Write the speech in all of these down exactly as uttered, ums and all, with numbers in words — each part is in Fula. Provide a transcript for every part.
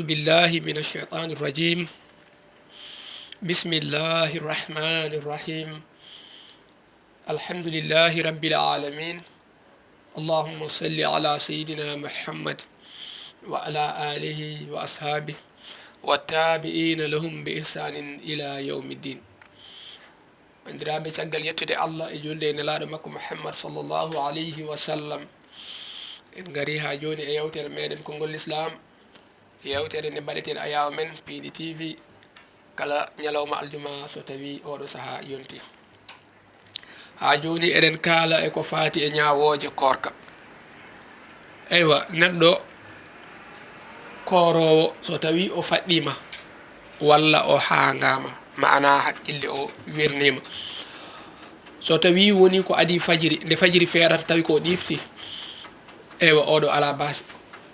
بالله من الشيطان الرجيم. بسم الله الرحمن الرحيم. الحمد لله رب العالمين. اللهم صل على سيدنا محمد وعلى آله وأصحابه والتابعين لهم بإحسان إلى يوم الدين. Banndiraaɓe, caggal yettude Allah e julde e Nelaaɗo makko Muhammad sallallahu alayhi wa sallam, en ngari haa jooni e yewtere meɗen Konngol Lislaam, yewtere nde mbaɗeten e ayaawo men Piindi T V kala ñalawma aljuma so tawii oɗo sahaa yonti. Haa jooni eɗen kaala e ko faati e ñaawooje koorka. Eywa, neɗɗo kooroowo so tawii o faɗɗiima walla o haangaama, maanaa hakkille o wirniima. So tawii woni ko adii fajiri, nde fajiri feerata tawi ko o ɗiifti, eywa, oɗo alaa baasi.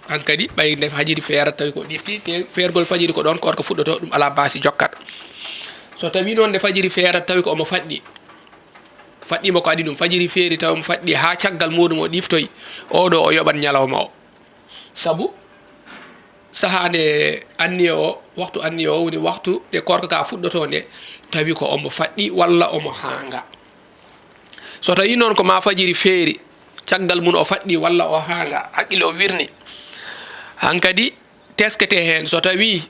Hankadi ɓay nde fajiri feerata tawi ko ɗiifti, te feergol fajiri ko ɗoon koorka fuɗɗotoo, ɗum alaa baasi, jokkat. So tawii noon nde fajiri feerata tawi ko omo faɗɗi, faɗɗiima ko adii ɗum, fajiri feeri tawi omo faɗɗi haa caggal muuɗum o ɗiiftoyi, oɗo o yoɓan ñalawma o. Sabu sahaa nde anniya o, waktu anniya o woni waktu nde koorka ka fuɗɗotoo nde, tawi ko omo faɗɗi walla omo haanga. So tawii noon ko maa fajiri feeri, caggal mum o faɗɗi walla o haanga, hakkille o wirni, hankadi tesketee heen. So tawii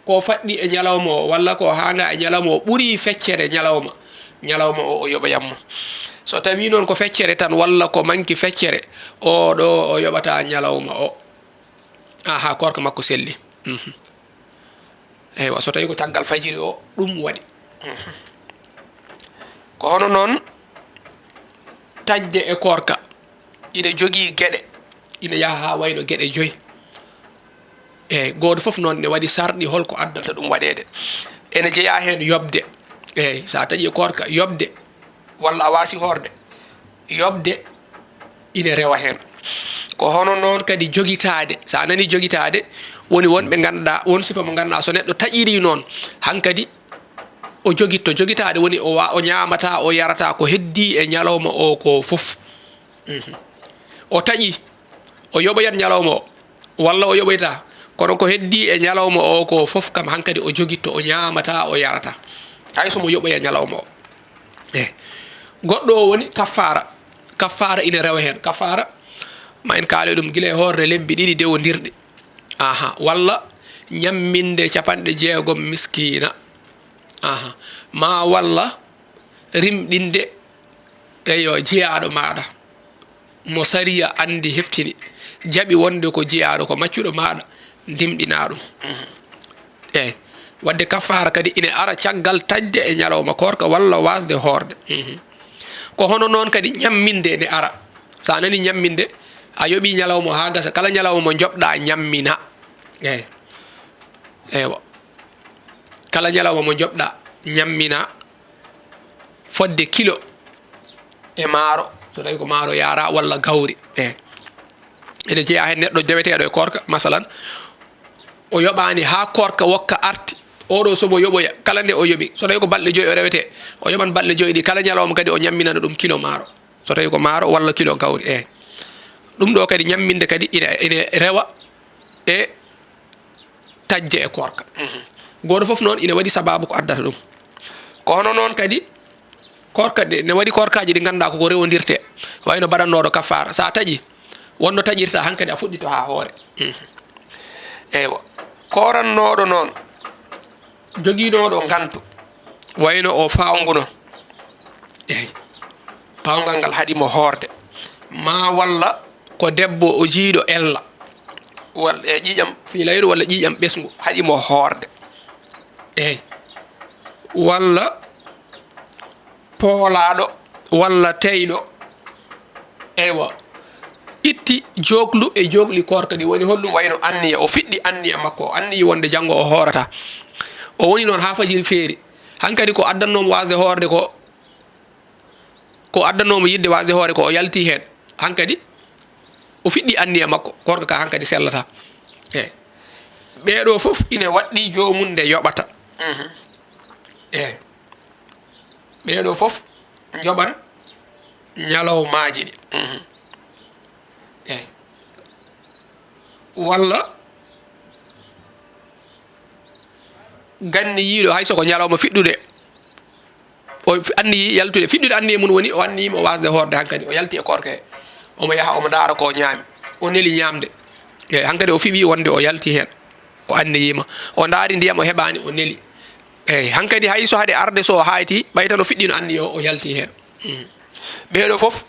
ko faɗɗi e ñalawma o walla ko haanga e ñalawma o ɓurii feccere ñalawma, ñalawma o o yoɓoyan mo. So tawii noon ko feccere tan walla ko manki feccere, oɗo o yoɓataa ñalawma o. Aha, koorka makko selli. Mhm. Eywa, so tawii ko caggal fajiri o, ɗum waɗi. Mhm. Ko hono noon, taƴde e koorka ina jogii geɗe, ina yaha haa wayno geɗe joyi. Eey, gooto fof noon ne waɗi sarɗi hol ko addanta ɗum waɗeede. Ene jeyaa heen yoɓde. Eey, so a taƴii e koorka, yoɓde, walla a waasi hoorde, yoɓde ina rewa heen. Ko hono noon kadi jogitaade. So a nanii jogitaade, woni won ɓe ngannduɗaa, won sifa mo ngannduɗaa, so neɗɗo taƴirii noon, hankadi o jogitto. Jogitaade woni o wa-, o ñaamataa, o yarataa ko heddii e ñalawma o ko fof. Mhm. O taƴi, o yoɓoyat ñalawma o, walla o yoɓoyta, kono ko heddii e ñalawma o ko fof kam hankadi o jogitto, o ñaamata, o yarata, hay so mo yoɓoya ñalawma o. E goɗɗo o woni kaffaara. Kaffaara ina rewa heen. Kaffaara, ma en kaale ɗum gila e hoore lebbi ɗiɗi dewondirɗi. Aha, walla ñamminde capanɗe jeegom miskiina. Aha, ma walla rimɗinde, eyo, jiyaaɗo maaɗa mo sariya anndi, heftini, jaɓi wonde ko jiyaaɗo, ko maccuɗo maaɗa, ndimɗinaa ɗum. Mhm. Eey, waɗde kaffaara kadi ina ara caggal taƴde e ñalawma koorka walla waasde hoorde. Mhm. Ko hono noon kadi ñamminde ene ara. So a nanii ñamminde, a yoɓii ñalawma haa gasa, kala ñalawma mo njoɓɗaa ñammina. Eey. Eywa. Kala ñalawma mo njoɓɗaa ñammina fodde kilo e maaro, so tawii ko maaro yaara walla gawri. Eey. Ene jeyaa heen neɗɗo deweteeɗo e koorka, masalan, o yoɓaani haa koorka wokka arti. Oɗo so mo yoɓoya, kala nde o yoɓi, so tawii ko balɗe joyi o rewetee, o yoɓan balɗe joyi ɗi, kala ñalawma kadi o ñamminana ɗum kilo maaro. So tawii ko maaro walla kilo gawri, eey. Ɗum ɗo kadi ñamminde kadi ina, ina rewa e taƴde e koorka. Mhm. Gooto fof noon ina waɗi sabaabu ko addata ɗum. Ko hono noon kadi koorka de, ne waɗi koorkaaji ɗi ngannduɗaa koko rewondirtee, wayno baɗannooɗo kaffaara. So a taƴi, wonno taƴirta hankadi a fuɗɗito haa hoore. Mhm. Eywa. Koorannooɗo noon, jogiinooɗo ngantu, wayno o fawnguno. Eey. Pawngal ngal haɗi mo hoorde. Ma walla ko debbo o jiiɗo ella. Walla e ƴiiƴam fiilayru walla ƴiiƴam ɓesngu haɗi mo hoorde. Eey. Walla poolaaɗo walla teyɗo. Eywa. Itti jooklu e jookli koorka ɗi woni holɗum wayno anniya. O fiɗɗi anniya makko. O anniyi wonde janngo o hoorata. O woni noon haa fajiri feeri. Hankadi ko addannoomo waasde hoorde ko, ko addannoomo yiɗde waasde hoore ko o yalti heen. Hankadi o fiɗɗi anniya makko. Koorka ka hankadi sellata. Eey. Ɓeeɗo fof ine waɗɗi joomum nde yoɓata. Mhm. Eey. Ɓeeɗo fof njoɓan ñalawmaaji ɗi. Mhm. Eey. Walla ganniyiiɗo, hay so ko ñalawma fiɗɗude, o fi-, anniyi yaltude, fiɗɗude anniye mum woni o anniyiima o waasde hoorde hankadi, o yalti e koorka he. Omo yaha, omo ndaara ko o ñaami, o neli ñaamde. Eey, hankadi o fiɓii wonde o yalti heen, o anniyiima, o ndaari ndiyam, o heɓaani, o neli. Eey, hankadi hay so hade arde so o haayti, ɓay tan o fiɗɗiino anniye o, o yalti heen. Mm. Ɓee ɗoo fof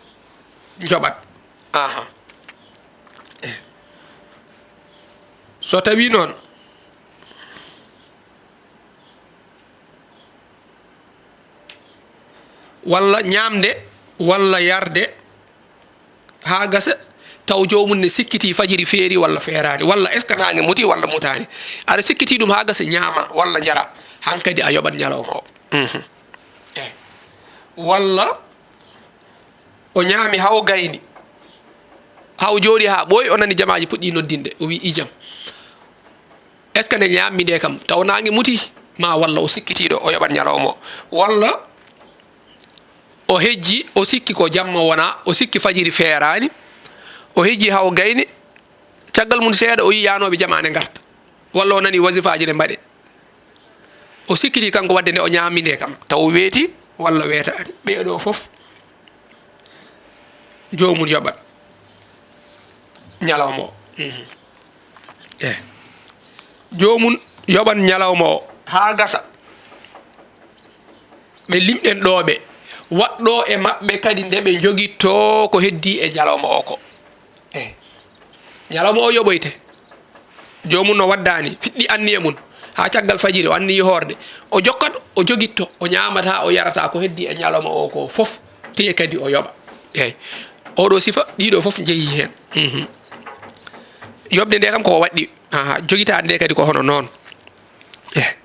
njoɓat. Aha. Eey. So tawii noon, walla ñaamde, walla yarde, haa gasa, taw joomum ne sikkitii fajiri feeri walla feeraani, walla est-ce que naange muti walla mutaani. Aɗa sikkitii ɗum haa gasa ñaama walla njara, hankadi a yoɓat ñalawma o. Mhm. Eey. Walla o ñaami haa o gayni, haa o jooɗii haa ɓooyi, o nani jamaaji puɗɗii noddinde, o wii: "Ijam, est-ce que nde ñaammi nde kam, taw naange muti?" Ma walla o sikkitiiɗo, o yoɓat ñalawma o. Walla o hejji, o sikki ko jamma wonaa, o sikki fajiri feeraani, o hejji haa o gayni, caggal mum seeɗa o yii yaanooɓe jamaane ngarta, walla o nani wasifaaji ne mbaɗe. O sikkiti kanko wadde nde o ñaami nde kam, taw weeti walla weetaani. Ɓee ɗoo fof, joomum yoɓan ñalawma o. Mhm. Eh. Joomum yoɓan ñalawma o haa gasa. Ɓe limɗen ɗoo ɓe. Waɗɗoo e maɓɓe kadi nde ɓe njogittoo ko heddii e ñalawma o ko. Eh. Ñalawma o yoɓoyte. Joomum no waddaani, fiɗɗi anniye mum. Haa caggal fajiri, o anniyi hoorde. O jokkat, o jogitto, o ñaamata, o yarata ko heddii e ñalawma o ko fof. Teye kadi o yoɓa. Eey. Oɗo sifa, ɗiɗo fof njehi heen. Mhm. Yoɓde nde kam ko o waɗɗi. Aha, jogitaade nde kadi ko hono noon. Eh.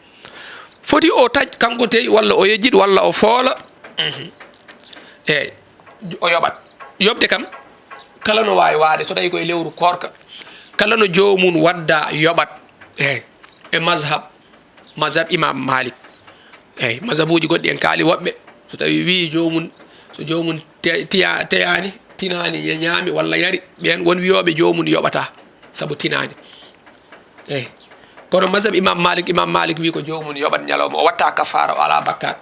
Foti o taƴ kanko tey, walla o yejjit, walla o foola. Mhm. Eey, o yoɓat. Yoɓde kam, kala no waawi waade, so tawi ko e lewru koorka, kala no joomum wadda, yoɓat. Eey, e mazhab, mazhab Imam Malik. Eey, mazhabuuji goɗɗi en kaali woɓɓe, so tawi wii joomum, so joomum te-, tiya-, teyaani, tinaani, ye ñaami walla yari, ɓeen won wiyooɓe joomum yoɓata, sabu tinaani. Eey. Kono mazhab Imam Malik, Imam Malik wi ko joomum yoɓat ñalawma, o watta kafaara, o alaa bakkaat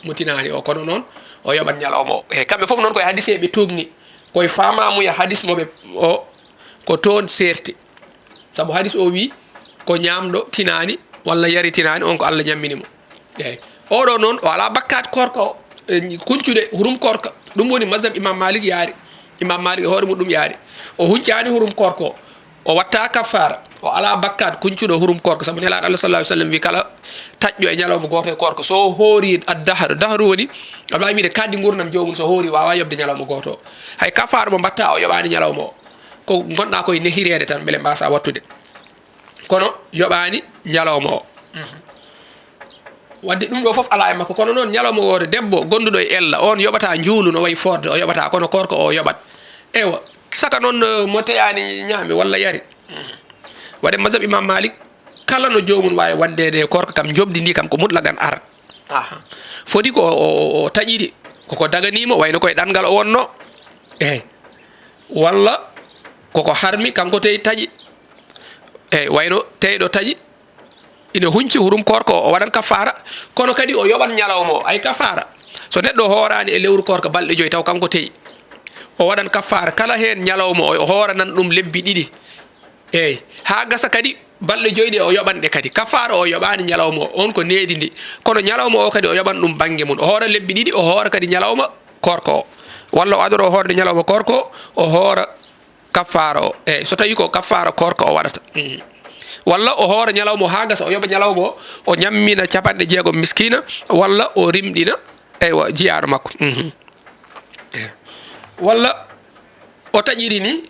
mo tinaani o, kono noon o yoɓat ñalawma o. Eey, kamɓe fof noon koye hadise ɓe tuugni, koye faamamuya hadis mo ɓe o, ko toon seerti. Sabu hadis o wi ko ñaamɗo tinaani walla yari tinaani, on ko Allah ñammini mo. Eey. Oɗo noon, o alaa bakkaat koorka o, e, kuncude hurum koorka. Ɗum woni mazhab Imam Malik yaari. Imam Malik e hoore mum ɗum yaari. O huncaani hurum koorka o. O watta kafaara. O alaa bakkaat kuncuɗo hurum koorka. Sabu Nelaaɗo Allah sallallahu alaihi wasallam wi, kala taƴƴo e ñalawma gooto e koorka, so o hoori ad-dahr, dahru woni, aɗa waawi wiide kadi ngurnam joomum, so hoori waawaa yoɓde ñalawma gooto o. Hay kafaara mo mbatta o yoɓaani ñalawma o. Ko ngonɗaa koye nehireede tan, mbele mbaasaa wattude. Kono yoɓaani ñalawma o. Mhm. Wadde ɗum ɗo fof alaa e makko. Kono noon ñalawma wooto, debbo gonduɗo e ella, on yoɓata njuulu no wayi foorde, o yoɓata, kono koorka o yoɓat. Eywa, saka noon, eh, mo teyaani ñaami walla yari. Mhm. Waɗe mazhab Imam Malik, kala no joomum waawi waɗde nde koorka kam, njoɓdi ndi kam ko mutlaqan arat. Aha. Foti ko o, o, o taƴiri, koko daganiimo, wayno koye ɗanngal o wonno. Eey. Walla koko harmi, kanko tey taƴi. Eey, wayno teyɗo taƴi, ina hunci hurum koorka o, o waɗan kafaara, kono kadi o yoɓan ñalawma o, ay kafaara. So neɗɗo hooraani e lewru koorka balɗe joyi, taw kanko tey, o waɗan kafaara, kala heen ñalawma o, o hooranan ɗum lebbi ɗiɗi. Eey, haa gasa kadi balɗe joyi ɗe o yoɓan ɗe kadi. Kafaara o yoɓaani ñalawma o, on ko needi ndi. Kono ñalawma o kadi o yoɓan ɗum bannge mum. O hoora lebbi ɗiɗi, o hoora kadi ñalawma koorka o. Walla o adoro hoorde ñalawma koorka o, o hoora kafaara o. Eey, so tawi ko kafaara koorka o waɗata. Mhm. Walla o hoora ñalawma o haa gasa, o yoɓa ñalawma o, o ñammina capanɗe jeegom miskiina, walla o rimɗina, eywa, jiyaano makko. Mhm. Eey. Walla o taƴiri ni,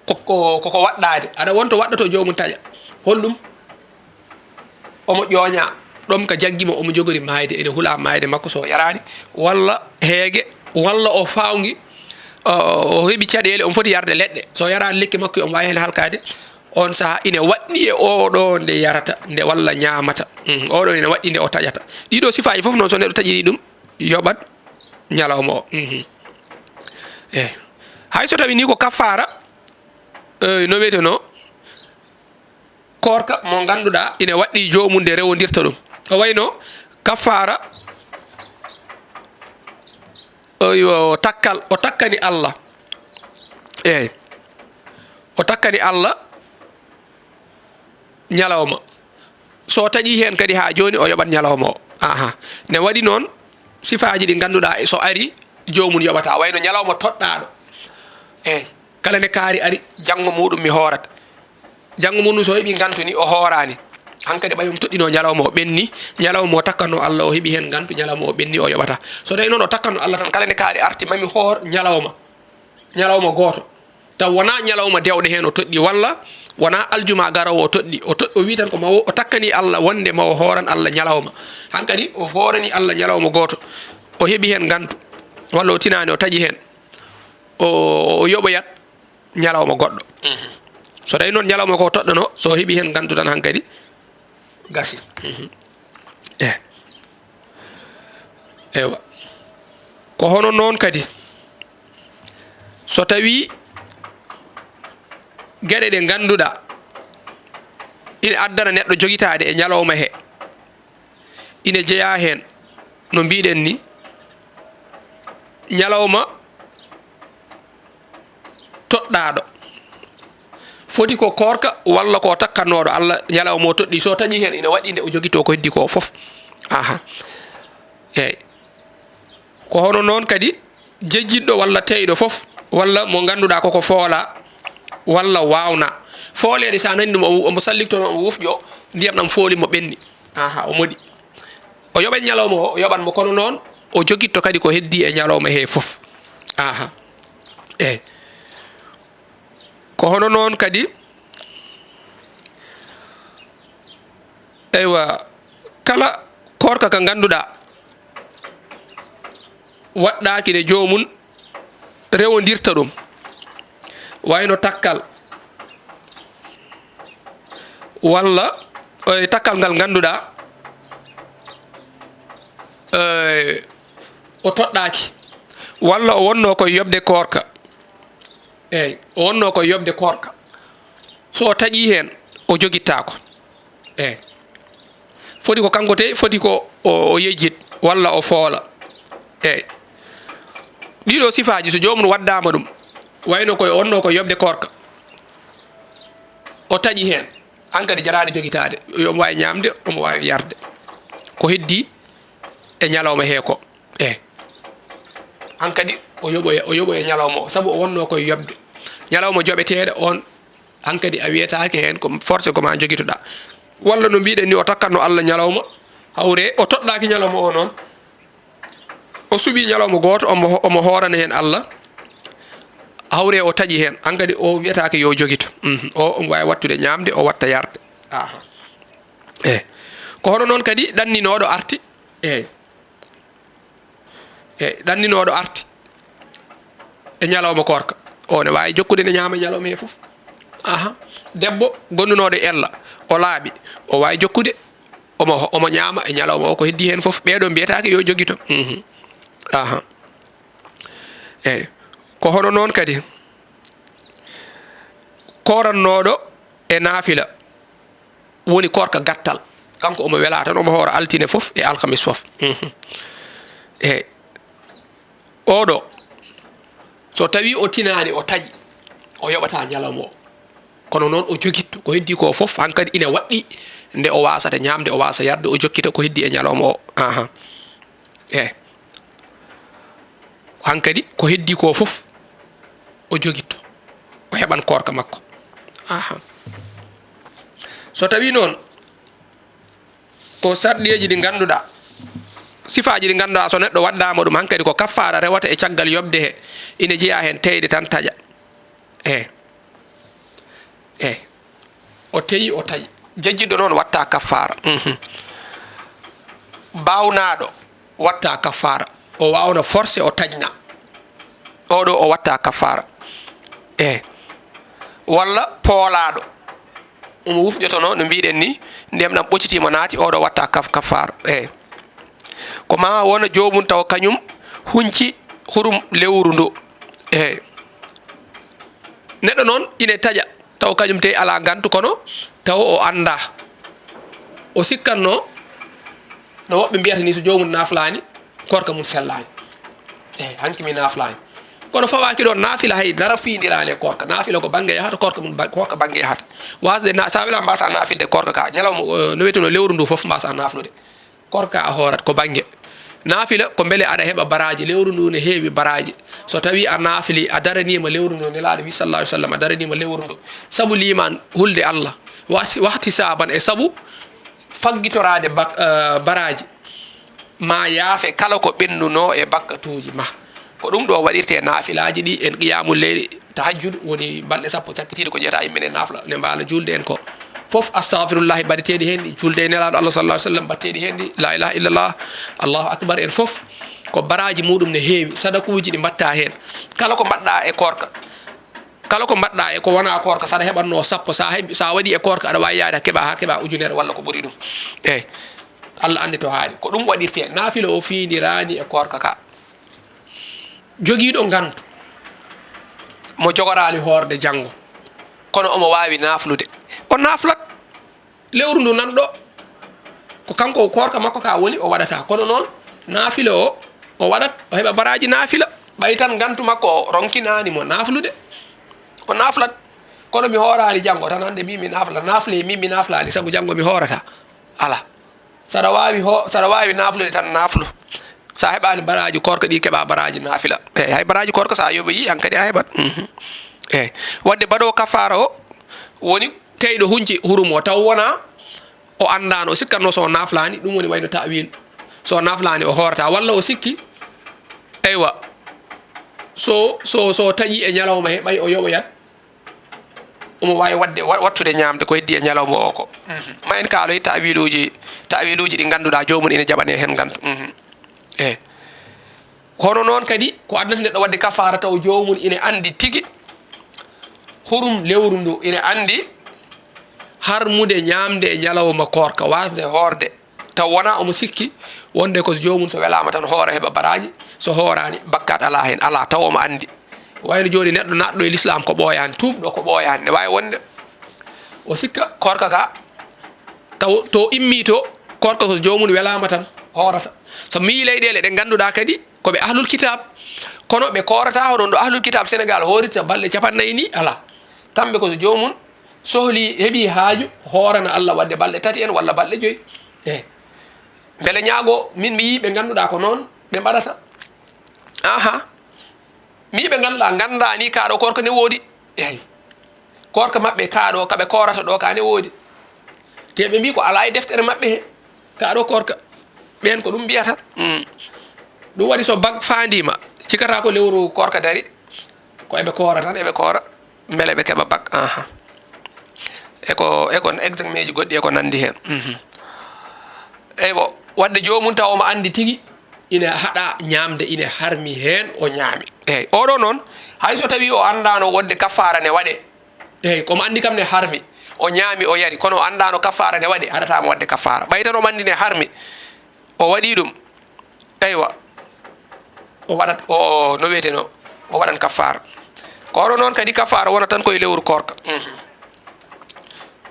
ko, ko, ko, ko waɗɗaade. Aɗa wonto waɗɗoto joomum taƴa. Holɗum? Omo ƴooña ɗom ka jaggi mo, omo jogori maayde, ene hula maayde makko so o yaraani, walla heege, walla o faawngi, o, o heɓi caɗeele, omo foti yarde leɗɗe. So o yaraani lekki makko, omo waawi heen halkaade. On saha ine waɗɗi e oɗo nde yarata, nde walla ñaamata. Mm, oɗo ine waɗɗi nde o taƴata. Ɗiɗo sifaaji fof noon, so neɗɗo taƴiri ɗum, yoɓat ñalawma o. Mhm. Eh. Hay so tawi ni ko kafaara, eh, no wiyeteno, koorka mo ngannduɗaa ina waɗɗii joomum nde rewondirta ɗum. O wayno kaffaara, o, o takkal, o takkani Allah. Eey. O takkani Allah ñalawma. So taƴii heen kadi haa jooni, o yoɓat ñalawma o. Aha. Ne waɗi noon sifaaji ɗi ngannduɗaa so ari, joomum yoɓata. Wayno ñalawma toɗɗaaɗo. Eey. Kala nde kaari ari, janngo muuɗum mi hoorat. Janngo muuɗum so heɓii ngantu ni, o hooraani. Hankadi ɓay omo toɗɗinoo ñalawma o ɓenni, ñalawma o takkatnoo Allah, o heɓii heen ngantu, ñalawma o ɓenni, o yoɓata. So tawii noon o takkatnoo Allah tan, kala nde kaari arti, mami hoor ñalawma. Ñalawma gooto. Taw wonaa ñalawma dewɗe heen o toɗɗii, walla wonaa aljuma garoowo o toɗɗii. O to-, o wii tan ko ma o, o takkanii Allah wonde ma o hooran Allah ñalawma. Hankadi o hooranii Allah ñalawma gooto. O heɓii heen ngantu, walla o tinaani, o taƴi heen. O, o yoɓoyat ñalawma goɗɗo. Mhm. So tawii noon ñalawma ko toɗɗanoo, so o heɓii heen ngantu tan hankadi, gasi. Mhm. Eh. Ewa. Ko hono noon kadi, so tawii geɗe ɗe ngannduɗaa ina addana neɗɗo jogitaade e ñalawma he, ina jeyaa heen, no mbiɗen ni, ñalawma toɗɗaaɗo. Foti ko koorka walla ko takkatnooɗo Allah ñalawma o toɗɗii. So taƴii heen, ina waɗɗii nde o jogitoo ko heddii ko fof. Aha. Eey. Ko hono noon kadi jejjitɗo walla teyɗo fof, walla mo ngannduɗaa koko foolaa, walla waawnaa. Fooleede, so a nanii ɗum, omo, omo salliktonoo, omo wufƴoo, ndiyam ɗam fooli mo ɓenni. Aha, o moɗi. O yoɓan ñalawma o, o yoɓan mo, kono noon o jogitto kadi ko heddii e ñalawma he fof. Aha. Eey. Ko hono noon kadi, eywa, kala koorka ka ngannduɗaa waɗɗaaki nde joomum rewondirta ɗum, wayno takkal, walla, eh, takkal ngal ngannduɗaa, eh, o toɗɗaaki, walla o wonnoo koye yoɓde koorka. Eey, o wonnoo koye yoɓde koorka. So o taƴii heen, o jogittaako. Eey. Foti ko kanko tey, foti ko o, o yejjit, walla o foola. Eey. Ɗiɗo sifaaji, so joomum waɗdaama ɗum, wayno koye, o wonnoo koye yoɓde koorka, o taƴi heen, hankadi jaraani jogitaade, yo omo waawi ñaamde, omo waawi yarde. Ko heddii e ñalawma he ko. Eey. Hankadi o yoɓoya, o yoɓoya ñalawma o, sabu o wonnoo koye yoɓde. Ñalawma joɓeteeɗo oon, hankadi a wiyetaake heen ko forcé ko ma jogitoɗaa. Walla no mbiɗen ni, o takkatno Allah ñalawma, hawre o toɗɗaaki ñalawma o noon. O suɓii ñalawma gooto, omo, omo hoorana heen Allah. Hawre o taƴi heen, hankadi o wiyetaake yo jogito. Mhm. O, omo waawi waɗtude ñaamde, o waɗta yarde. Aha. Eey. Ko hono noon kadi ɗanninooɗo arti. Eey. E ɗanninooɗo arti e ñalawma koorka, o ne waawi jokkude, ne ñaama e ñalawma he fof. Aha. Debbo gonnunooɗo ella, o laaɓi, o waawi jokkude, omo, omo ñaama e ñalawma o, ko heddii heen fof. Ɓeeɗo mbiyetaake yo jogito. Mhm. Aha. Eey. Ko hono noon kadi, koorannooɗo e naafila, woni koorka gattal. Kanko omo welaa tan, omo hoora altine fof e alhamis fof. Mhm. Eey. Oɗo, so tawii o tinaani, o taƴi, o yoɓataa ñalawma o. Kono noon o jogitto, ko heddii ko fof, hankadi ina waɗɗii nde o waasata ñaamde, o waasa yarde, o jokkita ko heddii e ñalawma o. Aha. Eey. Hankadi ko heddii ko fof o jogitto, o heɓan koorka makko. Aha. So tawii noon ko sarɗiyeeji ɗi ngannduɗaa, sifaaji ɗi ngannduɗaa, so neɗɗo waɗdaama ɗum, hankadi ko kaffaara rewata e caggal yoɓde he, ina jeyaa heen teyde tan taƴa. Eey. Eey. O teyi, o taƴi. Jejjitɗo noon watta kaffaara. Mhm. Baawnaaɗo watta kaffaara. O waawna forcé, o taƴna. Oɗo o watta kaffaara. Eey. Walla poolaaɗo. Omo wufƴotono, no mbiɗen ni, ndiyam ɗam ɓoccitiima naati, oɗo watta kaf-, kaffaara. Eey. Ko ma wona joomum tawa kañum hunci hurum lewru ndu. Eey. Neɗɗo noon ine taƴa, tawa kañum tey alaa ngantu, kono taw o anndaa. O sikkatno no woɓɓe mbiyata ni, so joomum naaflaani, koorka mum sellaani. Eey, hanki mi naaflaani. Kono fawaaki ɗoon, naafila hay dara fiindiraani e koorka. Naafila ko bannge yahata, koorka mum ba-, koorka bannge yahata. Waasde na-, so a wela mbaasa naafilde koorka ka, ñalawma, eh, no wiyeteno lewru ndu fof mbaasa naaflude. Koorka a hoorat ko bannge. Naafila ko mbele aɗa heɓa baraaji, lewru ndu ne heewi baraaji. So tawi a naafili, a daraniima lewru ndu, Nelaaɗo wi sallallahu alaihi wasallam, a daraniima lewru ndu. Sabu liimaan hulde Allah, wahti-, wahtisaaban e sabu faggitoraade bak-, eh, baraaji. Ma yaafe kala ko ɓennunoo e bakkatuuji ma. Ko ɗum ɗo waɗirtee naafilaaji ɗi en qiyamul leyli, tahajjud, woni balɗe sappo cakkitiiɗe ko njiyata yimɓe ne naafla, ne mbaala juulde en ko. Fof astagfirullahi mbaɗeteeɗi heen ɗi, juulde e Nelaaɗo Allah sallallahu alaihi wasallam mbaɗeteeɗi heen ɗi, la ilaha illallah, Allahu akbar en fof. Ko baraaji muɗum ne heewi, sadakuuji ɗi mbaɗta heen. Kala ko mbaɗɗa e koorka, kala ko mbaɗɗa e ko wona koorka, so aɗa heɓatno sappo, sa heɓi, sa waɗi e koorka, aɗa waawi yaade keɓa, haa keɓa ujunere walla ko ɓuri ɗum. Eey. Allah anndi to haaɗi. Ko ɗum waɗirtee. Naafila o fiindiraani e koorka ka. Jogiiɗo ngantu, mo jogoraani hoorde janngo, kono omo waawi naaflude, o naaflat. Lewru ndu nan ɗo, ko kanko koorka makko ka woni, o waɗata. Kono noon, naafila o, o waɗat, o heɓa baraaji naafila. Ɓay tan ngantu makko o ronkinaani mo naaflude, o naaflat. Kono mi hooraani janngo tan, hannde mbi mi naafla, naafle mi, mi naaflaani sabu janngo mi hoorata. Alaa. Saɗa waawi ho-, saɗa waawi naaflude tan, naaflu. So a heɓaani baraaji koorka ɗi, keɓa baraaji naafila. Eey, hay baraaji koorka, so a yoɓoyi, hankadi a heɓat. Mhm. Eey. Waɗde baɗoowo kafaara o woni teyɗo hunci hurum o, taw wonaa o anndaano, o sikkatno so o naaflaani, ɗum woni wayno ta'wil. So o naaflaani, o hoorata, walla o sikki, eywa, so, so, so taƴi e ñalawma he, ɓay o yoɓoyat, omo waawi waɗde, wa-, wattude ñaamde ko heddi e ñalawma o ko. Mhm. Ma en kaaloy ta'wiluuji, ta'wiluuji ɗi ngannduɗaa joomum ina jaɓanee heen ngantu. Mhm. Eey. Kono noon kadi, ko addata neɗɗo waɗde kafaara taw joomum ina anndi tigi hurum lewru ndu, ina anndi harmude ñaamde e ñalawma koorka, waasde hoorde. Taw wonaa omo sikki wonde ko joomum so welaama tan hoora heɓa baraaji, so hooraani bakkaat alaa heen, alaa, taw omo anndi. Wayno jooni neɗɗo naatɗo e lislaam ko ɓooyaani, tuubɗo ko ɓooyaani, ne waawi wonde o sikka koorka ka, taw to immii to, koorka so joomum welaama tan hoorata. So mi yii leyɗeele ɗe ngannduɗaa kadi ko ɓe ahlul kitaab, kono ɓe koorataa hono ɗo ahlul kitaab Senegaal hoorirta balɗe capannayyi ni, alaa. Kamɓe ko so joomum sohli, heɓi haaju, hoorana Allah waɗde balɗe tati en walla balɗe joyi. Eey. Mbele ñaago, min mi yii ɓe ngannduɗaa ko noon ɓe mbaɗata. Aha. Mi yii ɓe ngannduɗaa, nganndaa ni kaa ɗo koorka ne woodi. Eey. Koorka maɓɓe kaa ɗo, ka ɓe koorata ɗo, ka ne woodi. Te ɓe mbii ko alaa e deftere maɓɓe he. Kaa ɗo koorka. Ɓeen ko ɗum mbiyata. Mm. Ɗum waɗi so bak faandiima, cikkataa ko lewru koorka dari, ko eɓe koora tan, eɓe koora. Mbele ɓe keɓa bak, aha. E ko, e ko examen ji goɗɗi e ko nanndi heen. Mhm. Eywa, waɗde joomum taw omo anndi tigi ina haɗa ñaamde, ina harmi heen, o ñaami. Eey, oɗo noon, hay so tawii o anndaano wonde kafaara ne waɗee. Eey, komo anndi kam ne harmi, o ñaami, o yari, kono o anndaano kafaara ne waɗee, haɗataa mo waɗde kafaara. Ɓay tan omo anndi ne harmi, o waɗii ɗum. Eywa. O waɗat, o, o, no wiyeteno, o waɗan kafaara. Ko oɗo noon kadi kafaara wona tan koye lewru koorka. Mhm.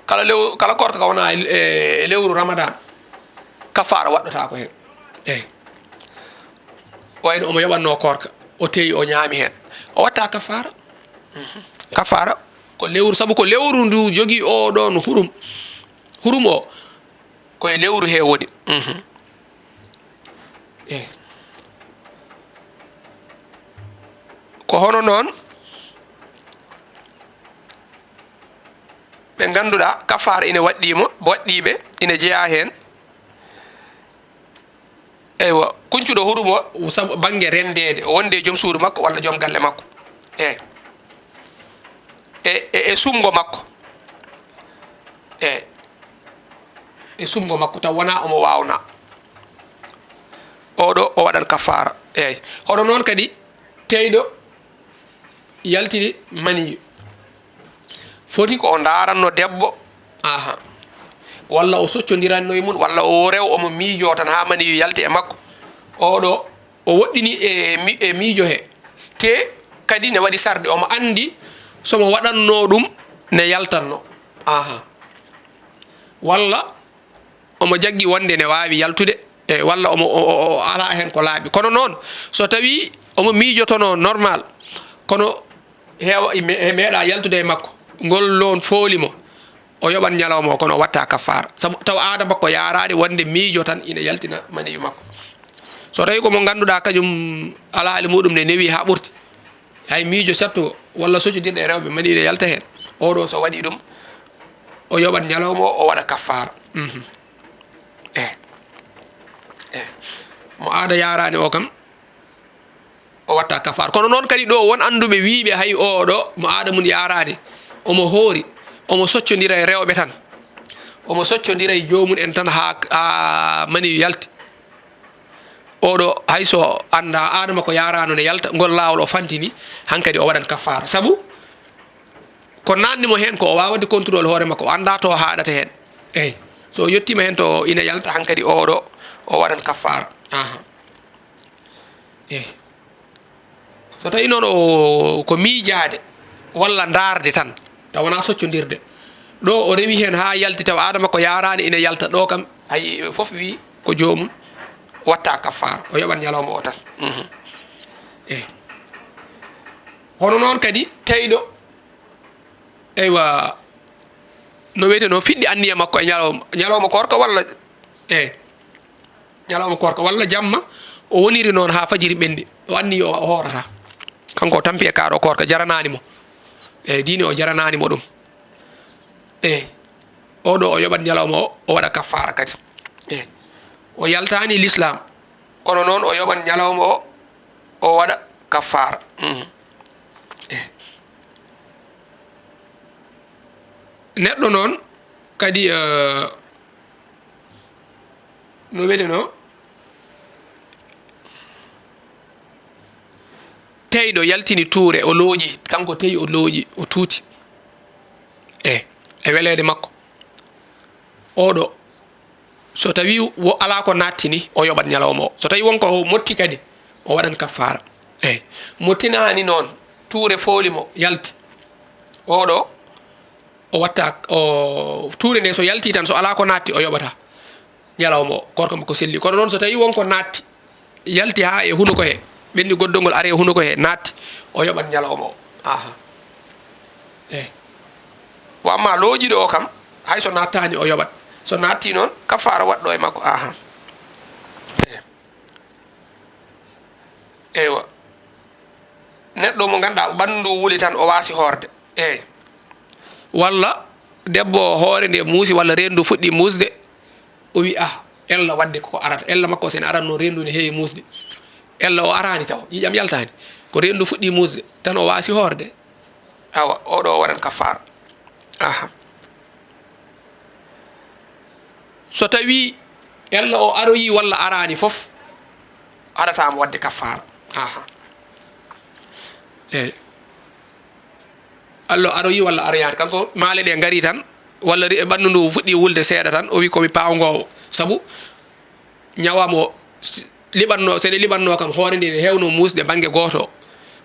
Kala lew-, kala koorka ka wona e, e lewru Ramadan, kafaara waɗɗotaako heen. Eey. Wayno omo yoɓatnoo koorka, o teyi, o ñaami heen. O waɗta kafaara. Mhm. Kafaara ko lewru, sabu ko lewru ndu jogii o ɗoon hurum. Hurum o, koye lewru he woni. Mhm. Eey. Ko hono noon ɓe ngannduɗaa kafaara ina waɗɗii mo, waɗɗii ɓe, ina jeyaa heen. Eywa, kuncuɗo hurum o, sabu bannge renndeede, o wonde e joom suudu makko walla joom galle makko. Eey. E, e, e suɓngo makko. Eey. E suɓngo makko taw wonaa omo waawnaa. Oɗo o waɗan kafaara. Eey. Hono noon kadi teyɗo yaltini maniyu. Foti ko o ndaaranno debbo, aha, walla o soccondiranno e mum, walla o rew omo miijoo tan haa maniyu yalti e makko. Oɗo o woɗɗini e mi-, e miijo he. Te kadi ne waɗi sarɗi, omo anndi so mo waɗanno ɗum ne yaltanno. Aha. walla omo jaggi wonde ne waawi yaltude, e walla omo o, o, o alaa heen ko laaɓi. Kono noon, so tawii omo miijotonoo normal, kono heewa, e me-, e meeɗaa yaltude e makko, ngol loon fooli mo, o yoɓan ñalawma o, kono o watta kaffaara. Sabu taw aada makko yaaraani wonde miijo tan ina yaltina maniyu makko. So tawii ko mo ngannduɗaa kañum alhaali muɗum ne newi haa ɓurti, hay miijo sattugo walla socodirɗe e rewɓe maniyu ne yalta heen, oɗo so waɗi ɗum, o yoɓan ñalawma o, o waɗa kaffaara. Mhm. Eh. Eh. Mo aada yaaraani o kam, o watta kaffaara. Kono noon kadi ɗo won annduɓe wiiɓe hay oɗo mo aada mum yaaraani, omo hoori, omo soccondira e rewɓe tan. Omo soccondira e joomum en tan haa, haa maniyu yalti. Oɗo hay so annda aada makko yaaraano ne yalta, ngol laawol o fantini, hankadi o waɗan kaffaara. Sabu ko naatni mo heen ko o waawde contrôle hoore makko, o annda to haaɗata heen. Eey, so o yettiima heen to ina yalta, hankadi oɗo o waɗan kaffaara. Aha. Eey. So tawii noon o, ko miijaade walla ndaarde tan, taw wonaa soccondirde. Ɗo o rewi heen haa yalti, taw aada makko yaaraani ina yalta, ɗo kam hay fof wii ko joomum watta kaffaara, o yoɓan ñalawma o tan. Mhm. Eey. Hono noon kadi teyɗo, eywa, no wiyeteno, fiɗɗi anniya makko e ñalawma, ñalawma koorka walla, eey, ñalawma koorka walla jamma, o woniri noon haa fajiri ɓenni, o anniyi o, o hoorata. Kanko o tampi e kaaɗo koorka, jaranaani mo. Eey, diine o jaranaani mo ɗum. Eey, oɗo o yoɓat ñalawma o, o waɗa kaffaara kadi. Eey, o yaltaani lislaam, kono noon o yoɓat ñalawma o, o waɗa kaffaara. Mhm. Eey. Neɗɗo noon kadi, eh, no wiyeteno, teyɗo yaltini tuure, o looƴi, kanko teyi o looƴi, o tuuti. E, e weleede makko. Oɗo, so tawii wo alaa ko nattini, o yoɓat ñalawma o. So tawii won ko o motti kadi, o waɗan kaffaara. Eey, mo tinaani noon, tuure fooli mo, yalti. Oɗo, o watta, o, tuure nde so yalti tan, so alaa ko naatti, o yoɓata ñalawma o, koorka makko selli. Kono noon, so tawii won ko naatti, yalti haa e hunuko he, ɓenni goddol ngol ari e hunuko he, naatti, o yoɓat ñalawma o. Aha. Eey. Wa amma looƴiɗo o kam, hay so nattaani, o yoɓat. So naatti noon, kaffaara waɗɗo e makko. Aha. Eey. Eywa. Neɗɗo mo ngannduɗaa ɓanndu ndu wuli tan, o waasi hoorde. Eey. Walla debbo hoore nde muusi, walla reendu fuɗɗi muusde, o wi, "Ah, ella waɗde ko arata." Ella makko, so ene arata noon, reendu ne heewi muusde. Ella o araani taw, ƴiiƴam yaltaani. Ko reendu fuɗɗi muusde, tan o waasi hoorde. Awa, oɗo o waɗan kaffaara. Aha. So tawii ella o aroyii walla araani fof, haɗataa mo waɗde kaffaara. Aha. Eey. Ella o aroyii walla aroyaani. Kanko maale ɗe ngari tan, walla ri-, ɓanndu ndu fuɗɗi wulde seeɗa tan, o wi, "Ko mi paawngowo." Sabu ñawa mo s-, liɓatno, so ene liɓatno kam, hoore nde ne heewno muusde bannge gooto.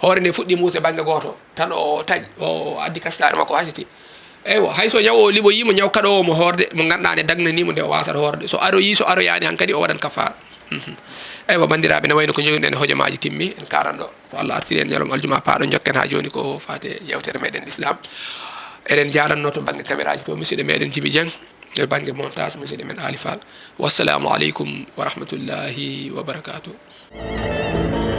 Hoore nde fuɗɗi muusde bannge gooto. Tan o taƴi, o addi kastaare makko hasiti. Eywa, hay so ñaw o liɓoyii mo, ñaw kaɗoowo mo hoorde, mo ngannduɗaa ne dagnanii mo nde o waasata hoorde. So aroyii, so aroyaani, hankadi o waɗan kafaara. Mhm. Eywa, banndiraaɓe, ne wayno ko njogiɗen e hojomaaji timmi, en kaaranɗo. So Allah artiri en ñalawma aljuma paaɗo, njokken haa jooni ko faati e yewtere meɗen Islam. Eɗen jaaranno to bannge kameraaji to musidɗo meɗen Jibi Dieng, e bannge montage musidɗo men Ali Fall. Wassalamu aleykum wa rahmatullahi wa barakatuh.